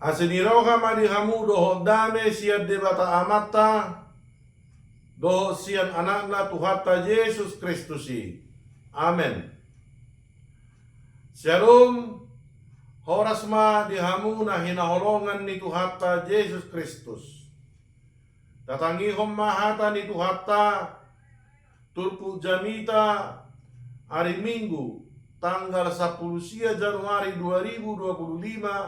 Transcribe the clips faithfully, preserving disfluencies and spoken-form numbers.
Asi ni roha ma di hamu dohot dame sian Debata Amanta dohot sian Anakna Tuhanta Jesus Kristus i. Amen. Syalom. Horas ma di hamu na hinaholongan ni Tuhanta Jesus Kristus. Tatangihon ma hata ni Tuhanta turpuk jamita ari Minggu tanggal sampulu sia Januari dua ribu dua puluh lima,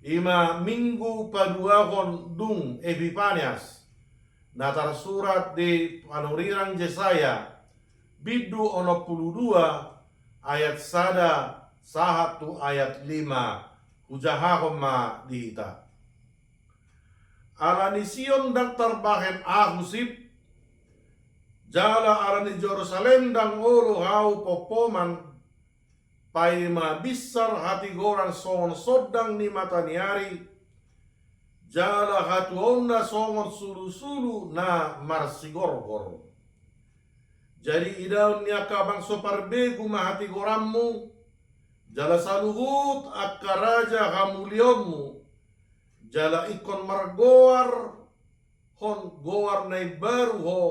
i ma Minggu paduahon dung Epipanias, na tarsurat di panurirang Jesaya bindu onom pulu dua ayat sada sahat tu ayat lima. Hujahahon ma di hita. Ala ni Sion ndang tarbahen ahu sip, jala ala ni Jerusalem ndang olo ahu pompoman, paima binsar hatigoran songon sondang ni mata ni ari, jala hatuaonna songon sulusulu na marsigorgor. Jadi idaon ni angka bangso parbegu ma hatigoranmu, jala saluhut angka raja hamuliaonmu, jala ingkon margoarhon goar na imbaru ho,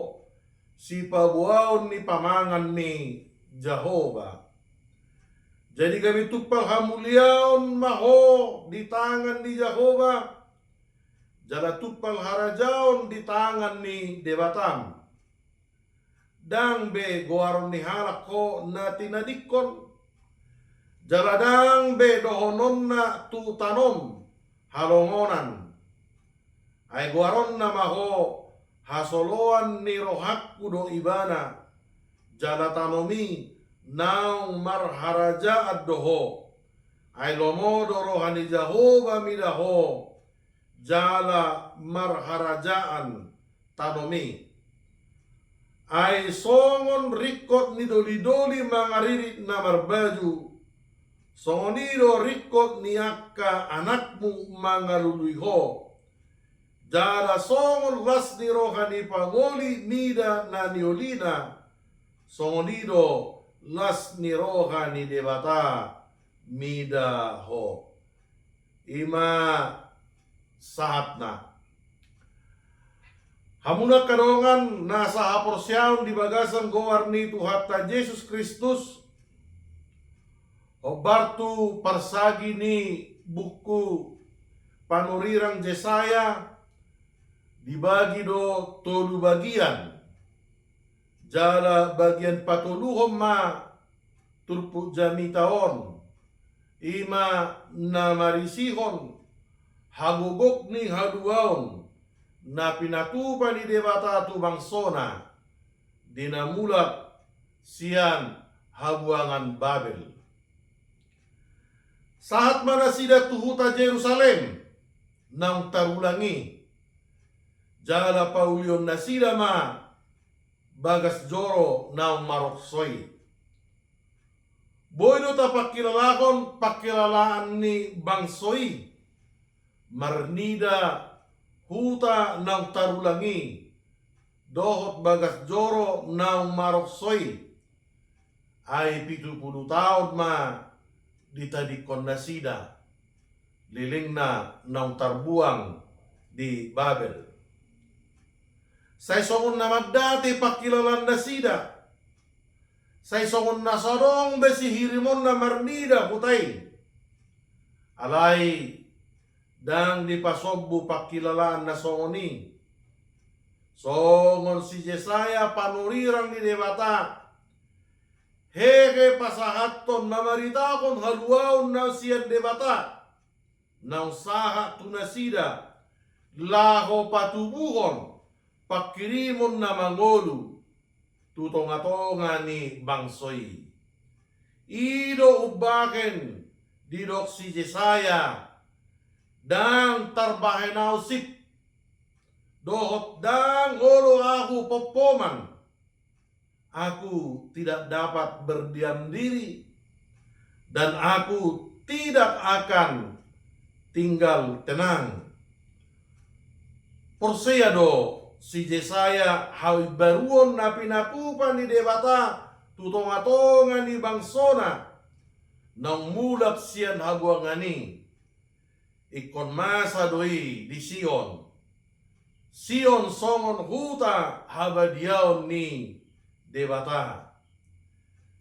sipaboaon ni pamangan ni Jahowa. Jadi gabe tumpal hamuliaon ma ho di tangan ni Jahowa, jala tumpal harajaon di tangan ni Debatam. Ndang be goaron ni halak ho na tinadingkon, jala ndang be dohononna tu tanom halongonan. Ai goaronna ma ho hasoloan ni rohangku do ibana, jala tanom i naung marharajaan do ho. Ai lomo do roha ni Jahowa mida ho, jala marharajaan tanom i. Ai songon ringkot ni dolidoli mangaririt na marbaju, songon i do ringkot ni angka anakmu mangalului ho. Jala songon las ni roha ni pangoli mida na niolina, songon i do las ni roha ni Debata mida ho. I ma sahatna. Hamu angka dongan na sahaporseaon di bagasan goar ni Tuhanta Jesus Kristus, hombar tu parsagi ni buku panurirang Jesaya, dibagi do tolu bagian. Jala bagian patoluhon ma turpuk jamita on, i ma na marisihon hagogok ni haluaon na pinatupa ni Debata tu bangsona, di na mulak sian habuangan Babel. Sahat ma nasida tu huta Jerusalem naung tarulang i, jala paulihon nasida ma bagas joro naung marokso i. Boi do tapangkilalahon pangkilalaan ni bangso i, marnida huta naung tarulang i, dohot bagas joro naung marokso i. Ai pitu pulu taon ma ditadingkon nasida, lelengna naung tarbuang di Babel. Sai songon na mandate pangkilalaan nasida, sai songon na so adong be sihirimonna marnida huta i. Alai ndang dipasombu pangkilalaan na songon i. Songon si Jesaya panurirang ni Debata, hehe pasahathon mamaritahon haluaon na sian Debata naung sahat tu nasida, laho patubuhon pangkirimon na mangolu tu tongatonga ni bangso i. I do umbahen didok si Jesaya, ndang tarbahen ahu sip, dohot ndang olo ahu pompoman. Aku tidak dapat berdiam diri, dan aku tidak akan tinggal tenang. Porsea do si Jesaya haimbaruon na pinatupa ni Debata tu tongatonga ni bangsona naung mulak sian habuangan i. Ingkon masa do i di Sion. Sion songon huta habadiaon ni Debata.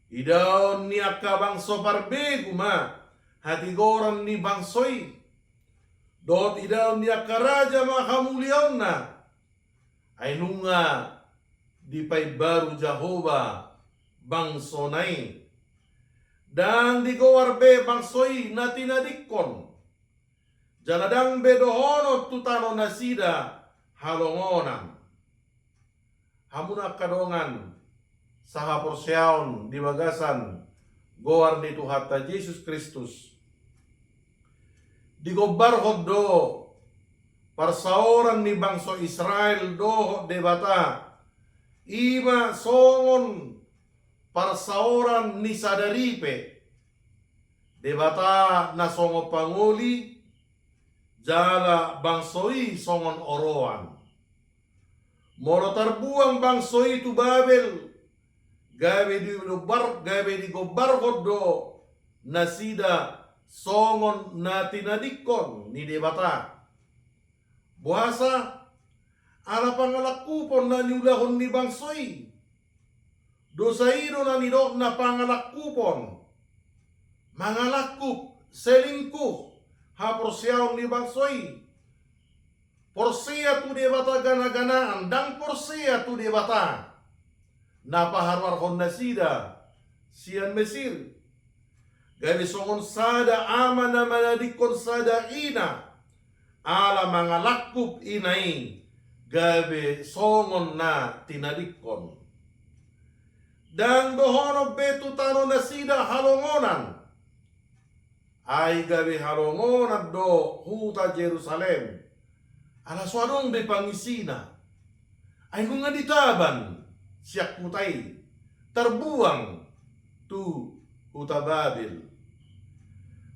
Idaon ni angka bangso parbegu ma hatigoran ni bangso i. Dohot idaon ni angka raja ma hamuliaonna. Ai nunga dipaimbaru Jahowa bangsona i. Ndang digoar be bangso i na tinadingkon. Jala ndang be dohonon tu tano nasida halongonan. Hamuna angka dongan sahaporseaon di bagasan goar ni Tuhanta Jesus Kristus. Digombarhon do parsaoran ni bangso Israel dohot Debata. I ma songon parsaoran ni sada ripe. Debata na songon pangoli, jala bangso i songon oroan. Molo tarbuang bangso i tu Babel, gabe digombar, gabe digombarhon do nasida songon na tinadingkon ni Debata. Boasa? Ala pangalangkupon na niulahon ni bangso i. Dosa i do na nidokna pangalangkupon. Mangalangkup, selingkuh, haporseaon ni bangso i. Porsea tu debata ganaganaan, ndang porsea tu Debata na paharuarhon nasida sian Mesir. Gabe songon sada ama na manadingkon sada ina, ala mangalangkup ina i, gabe songon na tinadingkon. Ndang dohonon be tu tano nasida halongonan. Ai gabe halongonan do huta Jerusalem. Ala so adong be pangisina. Ai nunga ditaban sian huta i, tarbuang tu huta Babel.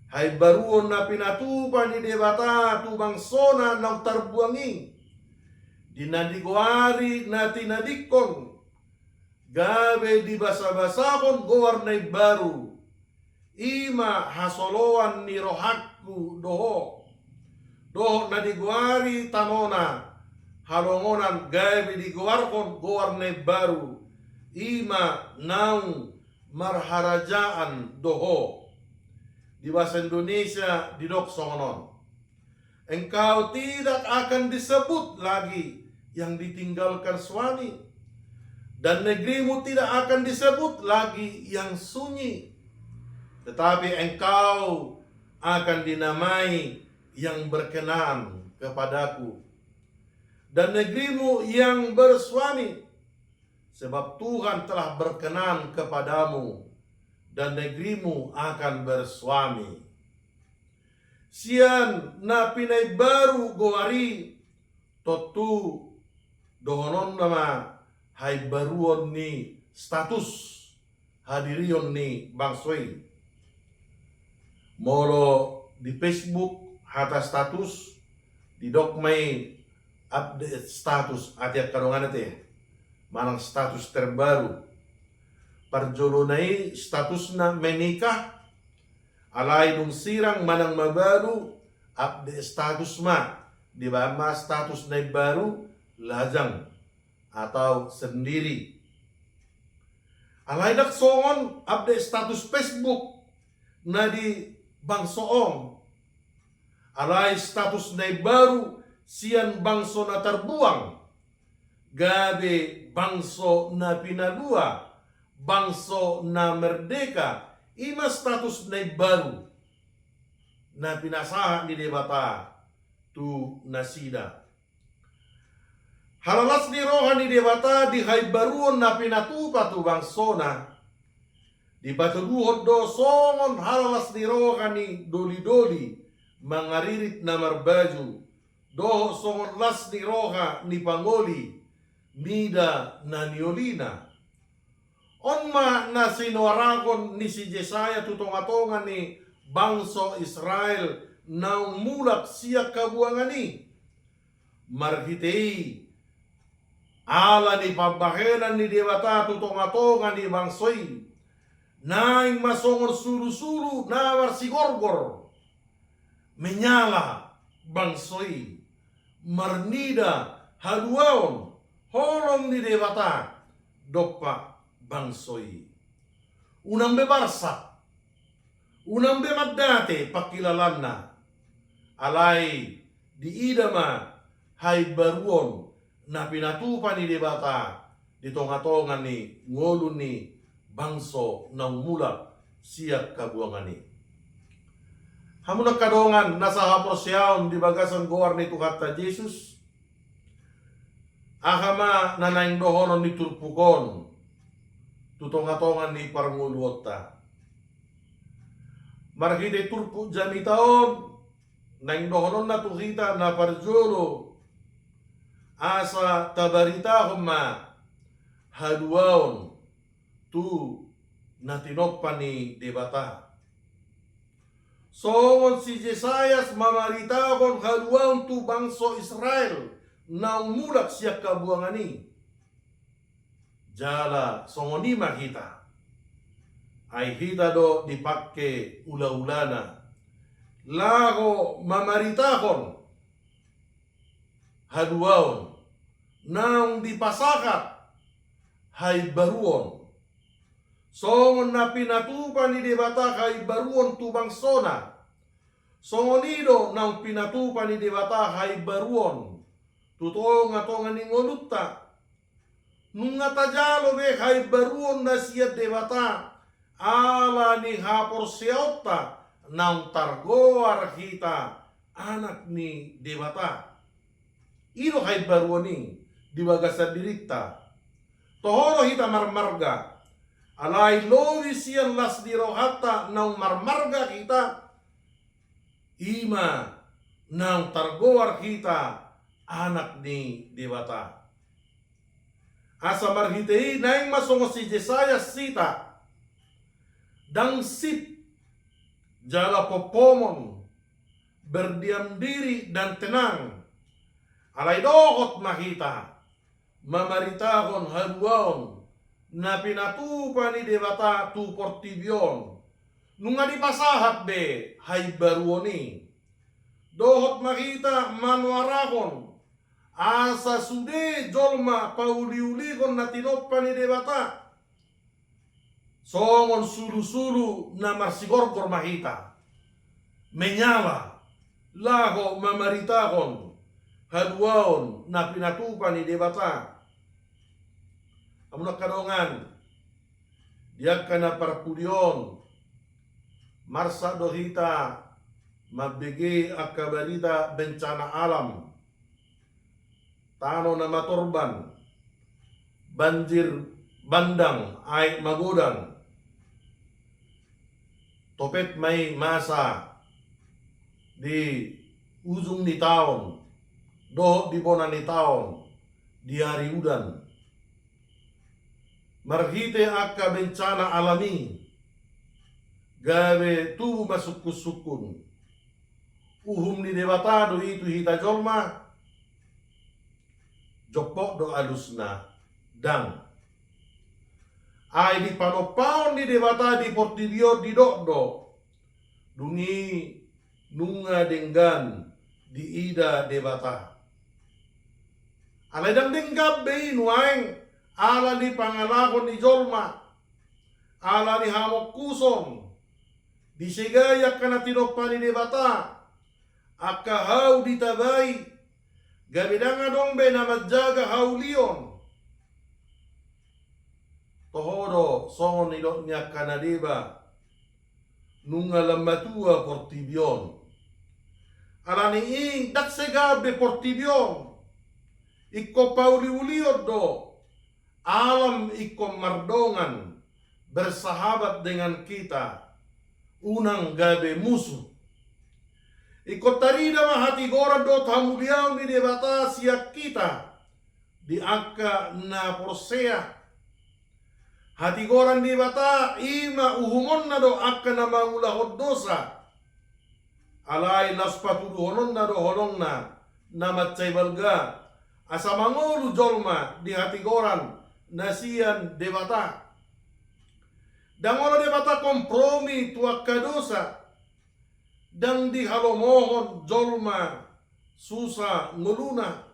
Haimbaruon na pinatupa ni Debata tu bangsona naung tarbuang i, di na digoari na tinadingkon, gabe dibasabasahon goar na imbaru. I ma hasoloan ni rohangku do ho. Dohot na digoari tanona halongonan gabe digoarhon goar na imbaru. I ma naung marharajaan do ho. Di bahasa Indonesia didok songon on. Engkau tidak akan disebut lagi yang ditinggalkan suami, dan negerimu tidak akan disebut lagi yang sunyi, tetapi engkau akan dinamai yang berkenan kepadaku, dan negerimu yang bersuami, sebab Tuhan telah berkenan kepadamu, dan negerimu akan bersuami. Sian na pinaimbaru goar i, tontu dohononna ma haimbaruon ni status hadirion ni bangso i. Molo di Facebook hata status, didok ma i update status, ate angka dongan ate, manang status terbaru. Parjolona i statusna menikah, alai dung sirang manang mabalu, update status ma, dibaen ma status na imbaru, lajang atau sendiri. Alai ndang songon update status Facebook na di bangso on. Alai status na imbaru sian bangso na tarbuang, gabe bangso na pinalua, bangso na merdeka, i ma status na imbaru na pinasahat ni Debata tu nasida. Halalas ni roha ni Debata di haimbaruon na pinatupa tu bangsona, dipatuduhon do songon halalas ni roha ni dolidoli mangaririt na marbaju, dohot songon las ni roha ni pangoli mida na niolina. On ma na sinuarahon ni si Jesaya tu tongatonga ni bangso Israel naung mulak sian habuangan i. Marhite i, ala ni pambahenan ni Debata tu tongatonga ni bangso i, naeng ma songon sulusulu na marsigorgor. Menyala bangso i marnida haluaon holong ni Debata dompak bangso i. Unang be barsak, unang be mandate pangkilalaanna, alai diida ma haimbaruon na pinatupa ni Debata di tongatonga ni ngolu ni bangso naung mulak sian habuangan i. Hamu na angka dongan na sahaporseaon di bagasan goar ni Tuhanta Jesus, aha ma na naeng dohonon ni turpuk on tu tongatonga ni parngoluonta? Marhite turpuk jamita on, naeng dohononna tu hita na parjolo, asa tabaritahon ma haluaon tu na tinompa ni Debata. Songon si Jesayas mamaritahon haluaon tu bangso Israel naung mulak sian habuangan i. Jala songon i ma hita. Ai hita do dipangke ulaulana laho mamaritahon haluaon naung dipasahat haimbaruon. Songon na pinatupa ni Debata haimbaruon tu bangsona, songon i do naung pinatupa ni Debata haimbaruon tu tongatonga ni ngolunta. Nunga tajalo be haimbaruon na sian Debata ala ni haporseaonta naung targoar hita anak ni Debata. I do haimbaruon i di bagasan dirinta. Toho do hita marmarga, alai lobi sian las ni rohanta naung marmarga hita, i ma naung targoar hita anak ni Debata. Asa marhite i naeng ma songon si Jesayas hita, ndang sip jala pompomon, berdiam diri dan tenang. Alai dohot ma hita mamaritahon haluaon na pinatupa ni Debata tu portibi on. Nunga dipasahat be haimbaruon i. Dohot ma hita manoarahon asa sude jolma pauliulihon na tinompa ni Debata. Songon sulusulu na marsigorgor ma hita menyala laho mamaritahon haluaon na pinatupa ni Debata. Hamu na angka dongan, di angka na parpudi on, marsak do hita mambege angka barita bencana alam, tano na matorban, banjir bandang, aek magodang. Topet ma i masa di ujung ni taon dohot di bona ni taon di ari udan. Marhite angka bencana alam i gabe tubu ma sungkunsungkun. Uhum ni Debata do i tu hita jolma? Jompok do alusna, ndang. Ai di panompaon ni Debata di portibi on didok do, dung i nunga denggan diida Debata. Alai ndang denggan be i nuaeng ala ni pangalaho ni jolma, ala ni hamongkuson, disegai angka na tinompa ni Debata, angka hau ditabai, gabe ndang adong be na manjaga haulion. Toho do songon nidok ni angka na deba, nunga lam matua portibi on. Ala ni i ndang sega be portibi on. Ingkon pauliulion do. Alam ingkon mardongan, bersahabat dengan kita, unang gabe musuh. Ingkon tarida ma hatigoran dohot hamuliaon ni Debata sian hita di angka na porsea. Hatigoran ni Debata i ma uhumonna do angka na mangulahon dosa. Alai laos patuduhononna do holongna na mansai balga, asa mangolu jolma di hatigoran na sian Debata. Ndang olo Debata kompromi tu angka dosa. Ndang dihalomohon jolma susa ngoluna.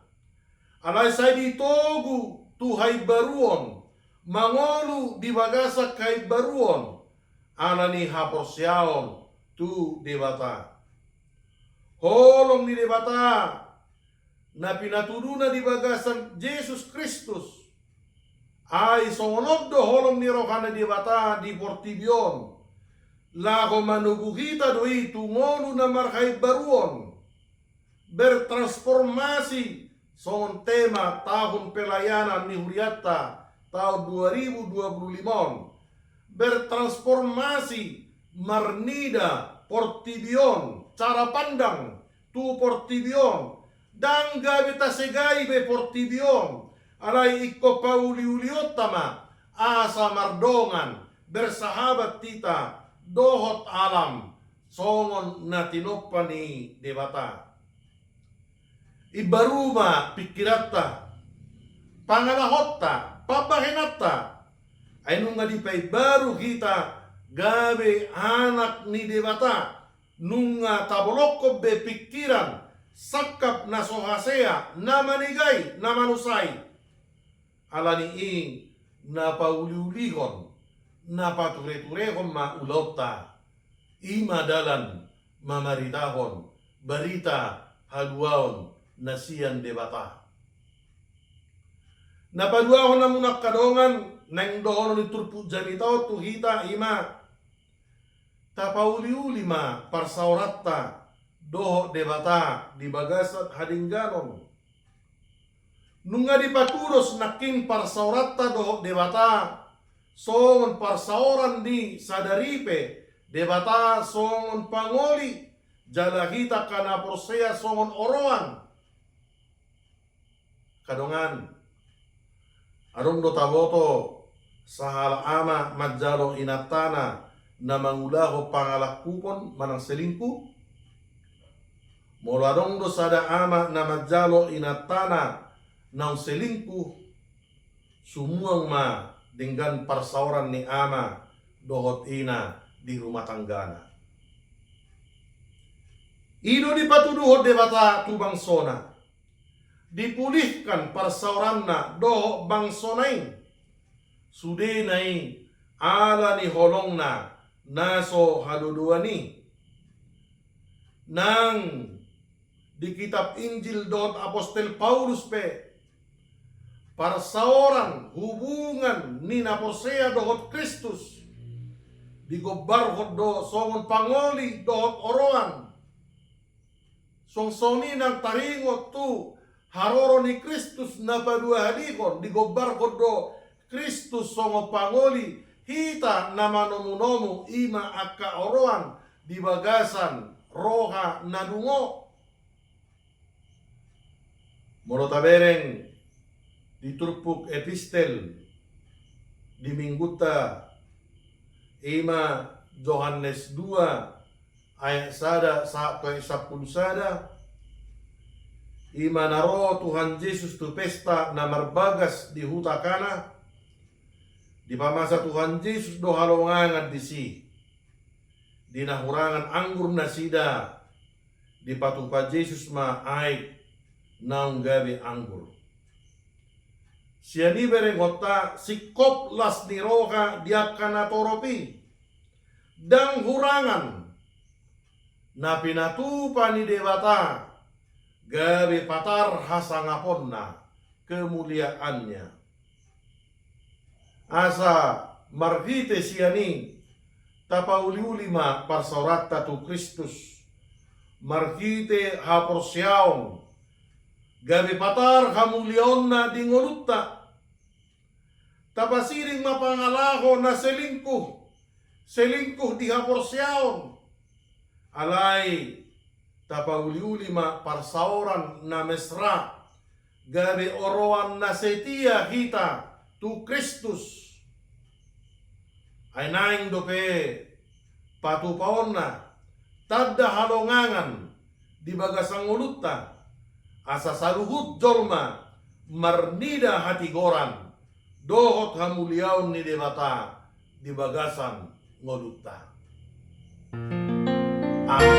Alai sai ditogu tu haimbaruon, mangolu di bagasan haimbaruon, ala ni haporseaon tu Debata. Holong ni Debata na pinatuduna di bagasan Jesus Kristus. Ai songon on do holong ni roha ni Debata di portibi on. Laho manogu hita do i tu ngolu na marhaimbaruon. Bertransformasi songon tema tahun pelayanan ni hurianta tahun dua ribu dua puluh lima on. Bertransformasi marnida portibi on, cara pandang tu portibi on. Ndang gabe tasegai be portibi on. Alai ingkon pauliulionta ma asa mardongan, bersahabat hita dohot alam songon na tinompa ni Debata. Imbaru ma pingkiranta, pangalahonta, pambahenanta. Ai nunga dipaimbaru hita gabe anak ni Debata, nunga tabolongkon be pingkiran, sangkap na so hasea, na manegai, na manusai. Ala ni i na pauliulihon, na patureturehon ma ulaonta. I ma dalan mamaritahon barita haluaon na sian Debata. Na paduahon, hamu angka dongan, naeng dohonon ni turpuk jamita on tu hita, i ma tapauliuli ma parsaoranta dohot Debata di bagasan hadengganon. Nunga dipatudos nangkin parsaoranta dohot Debata songon parsaoran ni sada ripe, Debata songon pangoli, jala hita angka na porsea songon oroan. Angka dongan, adong do taboto sahalak ama manjalo inantana na mangulahon pangalangkupon manang selingkuh? Molo adong do sada ama na manjalo inantana naung selingkuh, sumuang ma denggan parsaoran ni ama dohot ina di rumah tanggana. I do dipatuduhon Debata tu bangsona, dipulihkan parsaoranna dohot bangsona i. Sudena i ala ni holongna na so hadodoan i. Nang di kitab Injil dohot apostel Paulus pe, parsaoran, hubungan ni na porsea dohot Kristus digombarhon do songon pangoli dohot oroan. Songon i nang taringot tu haroro ni Kristus na paduahalihon, digombarhon do Kristus songon pangoli hita na manomunomu, i ma angka oroan di bagasan roha na dungo. Molo tabereng di turpuk epistel di minggunta, i ma Johannes dua ayat sada sahat tu ayat sampulu sada, i ma na ro Tuhan Jesus tu pesta na marbagas di huta Kana, dipamasa Tuhan Jesus do halongangan disi. Di na hurangan anggur nasida, dipatupa Jesus ma aek naung gabe anggur. Sian i berengonta singkop las ni roha di angka na torop i, ndang hurangan na pinatupa ni Debata gabe patar hasangaponna, kemuliaannya. Asa marhite sian i tapauliuli ma parsaoranta tu Kristus, marhite haporseaon gabe patar hamuliaonna di ngolunta. Tapasiding ma pangalaho na selingkuh, selingkuh di haporseaon. Alai tapauliuli ma parsaoran na mesra, gabe oroan na setia hita tu Kristus. Ai naeng dope patupaonna tanda halongangan di bagasan ngolunta, asa saluhut jolma marnida hatigoran dohot hamuliaon ni Debata di bagasan ngolunta. Amen.